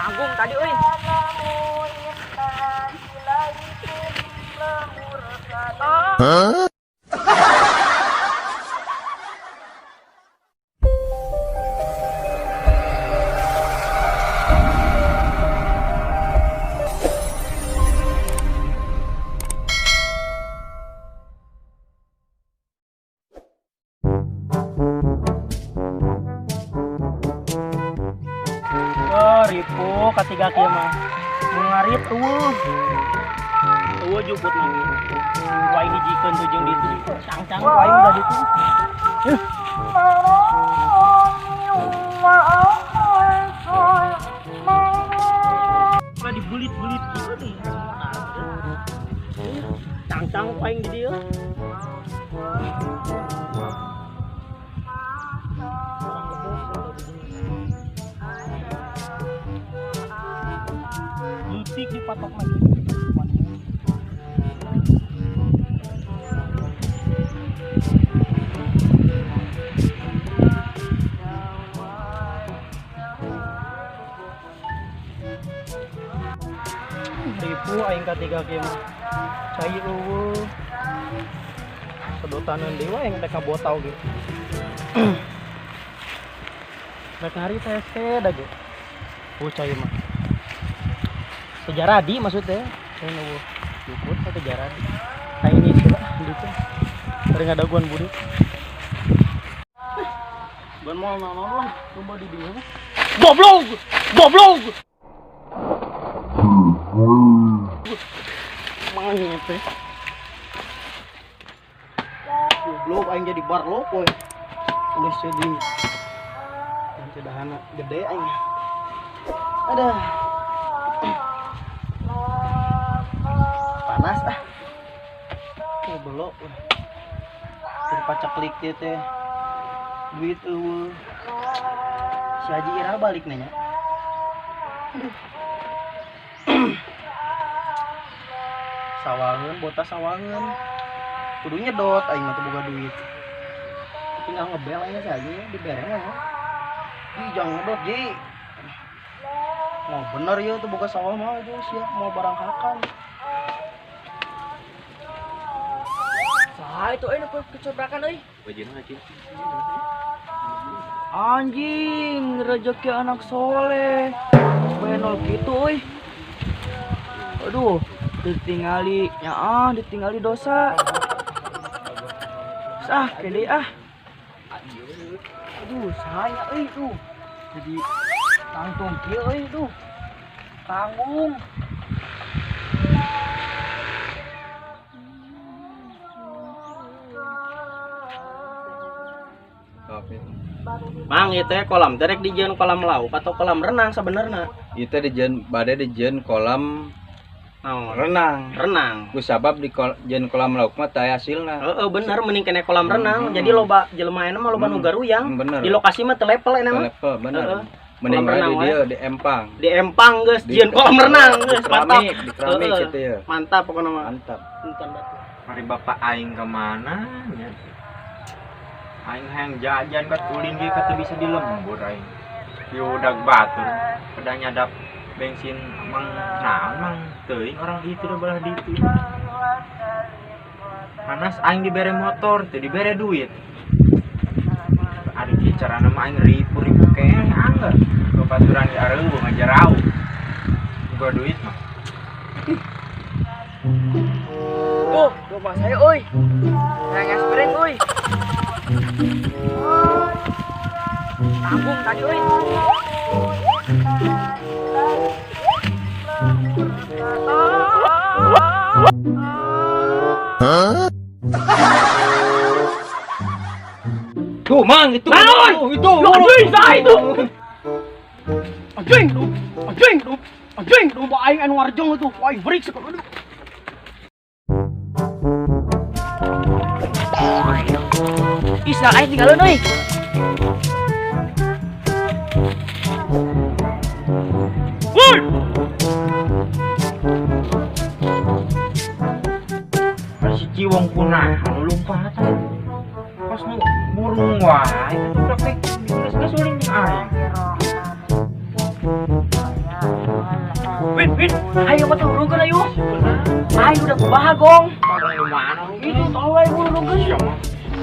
Tanggung tadi euy. Huh? Oh, ripuh katiga kieu mah. Mun ngarit eueuh. Eueuh juput lagi. Ku aing hijikeun tuh jeung ditu. Cangcang ku aing udah ditu. Huh. Lah dibelit-belit kieu nih. Cangcang ku aing di dieu. Leutik dipatok lagi. Ripuh aing katiga kieu mah. Cai eueuh. Sedotaneun deui we aing teh kabotau ge. Rek hari teh da ge. Oh cai mah. Sejaradi maksudnya. Cai eueuh. Jukut atau jaradi. Aing ini lah gitu. Bari ngadaguan budak. Ban moal naon lah, coba di dieu mah. Goblok! Goblok! Mangnya teh. Goblok aing jadi barlok we. Geus jadi cedahana gede aing. Aduh. Panas ah. Goblok. Keur paceklik teh teh. Duit eueuh. Si Haji Ira balik nanya. Aduh. Sawangeun, botas sawangeun. Kudu nyedot aing mah teu boga duit. Tinggal ngebel aing si Haji dibere mah. Ji jangan nyedot, Ji. Mau bener ya teu boga sawah mah itu siap mau barang hakan. Saha itu euy nu kecobrakan euy? Wajina Haji. Anjing, rezeki anak soleh. Benol gitu euy. Aduh, ditinggali nyaah, ditinggali dosa. Sah, kede ah. Aduh, sahanya euy tuh. Jadi tangtung kieu euy tuh. Tanggung. Mang ieu teh kolam teh rek dijieun kolam lauk atau kolam renang sebenarnya? Ieu teh dijieun bade dijieun kolam naon? Renang. Renang. Ku sabab di jieun kolam lauk mah teu aya hasilna. Heeh bener mending kene kolam renang. Jadi loba jelema ayeuna mah loba nu garuyang. Bener. Di lokasi mah teu level ayeuna mah. Level bener. Heeh. Mending Kolam renang di dieu di empang. Di empang geus jieun kolam renang geus mantap. Di keramik gitu ya. Mantap pokona mah. Mantap. Punten batu. Mari bapak aing ka mana nya? Aing hayang jajan kat ulin ge kata bisa di lembur aing. Di udag batur pada nyadap bensin mang naon mang teuing orang itu dah belah ditu. Panas aing dibere motor teu dibere duit. Ari kieu carana mah aing ripu-ripu keneh anggar. Babaturan di areueuh ngajarau. Boga duit mah. Tuh, rumah saya euy. Hayang es piring euy. Tanggung tadi euy. Huh? Tuh, Mang, itu. Naon? Itu. Lu anjing saha itu? Anjing lu. Anjing lu. Anjing lu aing anu ngarjong itu. Aing break sekali. Aduh. Ih, sendal aing tinggalin euy. Woi! Si Ciwong kunaon lumpatan. Pas nu burung wae ketuprak teh geus ulin jeung aing. Win, Win. Ayo mah turunkeun ayo. Ayo udah kumaha gong. Itu tolong ayo turunkeun. Iya mah.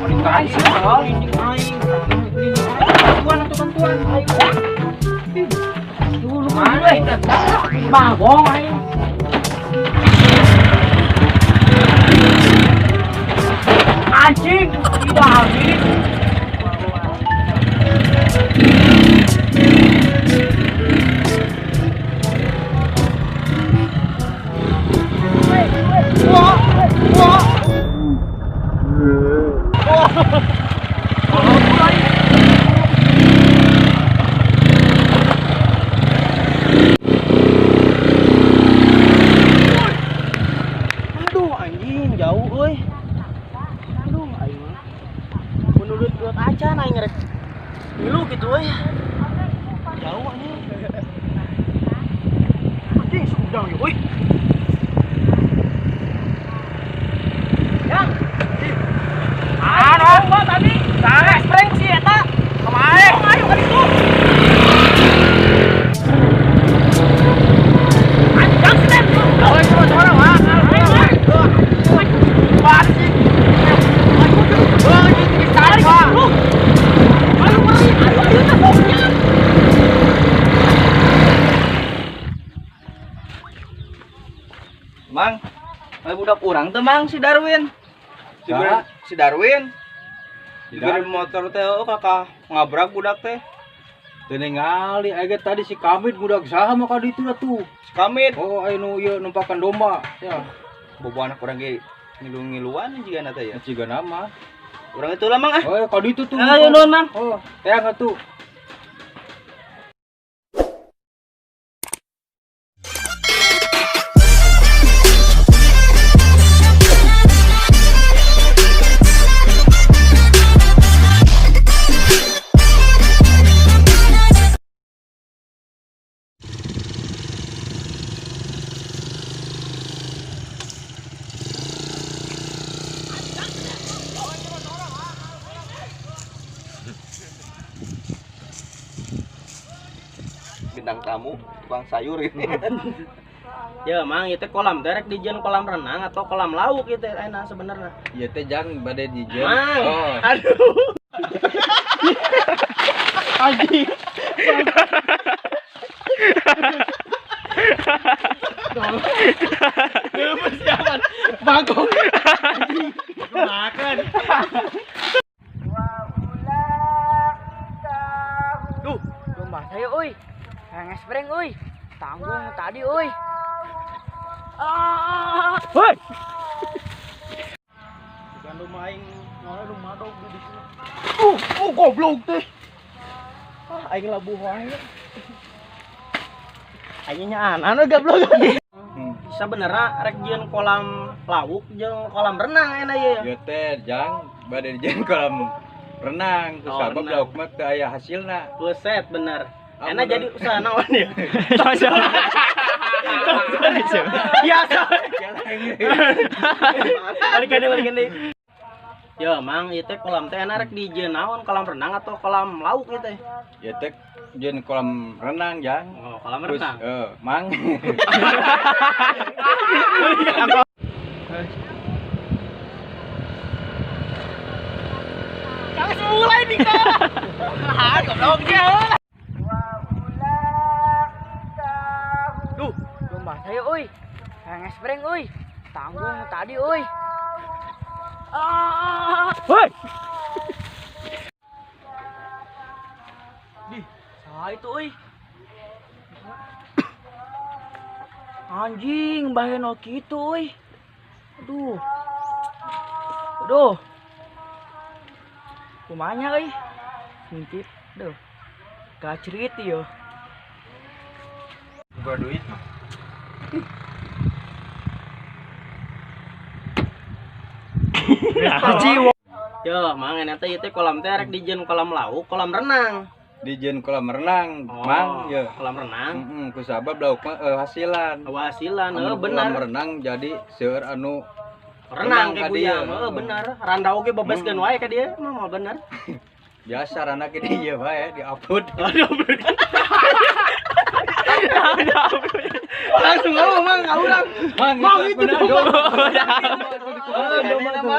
Aing aing. Bantuan atau bantuan. Ayo. Turunkeun we. Kumaha gong ayo. Anjing, tidak habis. Aduh anjing jauh euy. Aduh aing mah. Menurut buat acan aing rek ngilu kitu euy. Jauh anjing. Anjing sudang euy. Yang. Ah, naon tadi? Salah spring sih eta. Kemarin. Ayo ka ditu. Anjing sih. Oh, suara wah. Mang, ayo budak urang teh Mang si Darwin. Si Darwin. Diberi motor teh oh kakak ngabrak budak teh. Teu ningali aya tadi si Kamid budak saha mah ka ditu atuh. Si Kamid. Oh aya nu ieu numpakan domba. Ya. Bobo anak urang ge ngilu-ngiluan jigana teh ya. Jigana mah. Urang itu lah Mang ah. Oh ka ditu tuh. Ayo nuhun Mang. Oh, teang atuh. Bintang tamu tukang sayur ini. Ya Mang, itu kolam derek dijieun kolam renang atau kolam lauk itu enak sebenarnya. Ieu teh jang bade dijieun. Oh. Aduh. Anjing. Persiapan bangkok. Makan. Duh, domba saya euy. Nges breng euy. Tanggung tadi euy. Ah. Hoi. Bukan rumah aing, ngono rumah dog di sini. Goblok teh. Ah, aing labuh wae. Aing nya anu goblok. Sebenarnya rek jieun kolam lauk jeung kolam renang enak ieu. Ieu teh jang bade dijieun kolam renang, ku sabab lauk mah teu aya hasilna. Buset bener. Enak jadi usaha naon ya? Ya, balik deui. Ya, Mang, ieu teh kolam teh enak rek dijieun naon, kolam renang atau kolam lauk ieu teh? Ieu teh jieun kolam renang, Jang. Oh, kolam renang. Mang. Jangan mulai nih, Kak. Ah, goblok dia. Duh, domba saya euy. Nges breng euy. Tanggung tadi euy. Ah. Hoi. Dih, saha itu euy? Anjing, baheno kitu euy. Aduh. Aduh. Kumanya euy? Ngintip, duh. Gacrit ieu. Buka duit mah. Yo, Mang, enak teh ieu teh kolam teh rek dijieun kolam lauk, kolam renang. Dijieun kolam renang, Mang, ye. Kolam renang. Heeh, ku sabab lauk mah hasilan. Hasilan, heuh bener. Kolam renang jadi seueur anu renang ka dieu. Heuh bener. Randa oge bebaskeun wae ka dieu, mah mah bener. Biasa randa ke dieu wae di-upload. Aduh. ka urang. Mang, Mang itu domba. domba.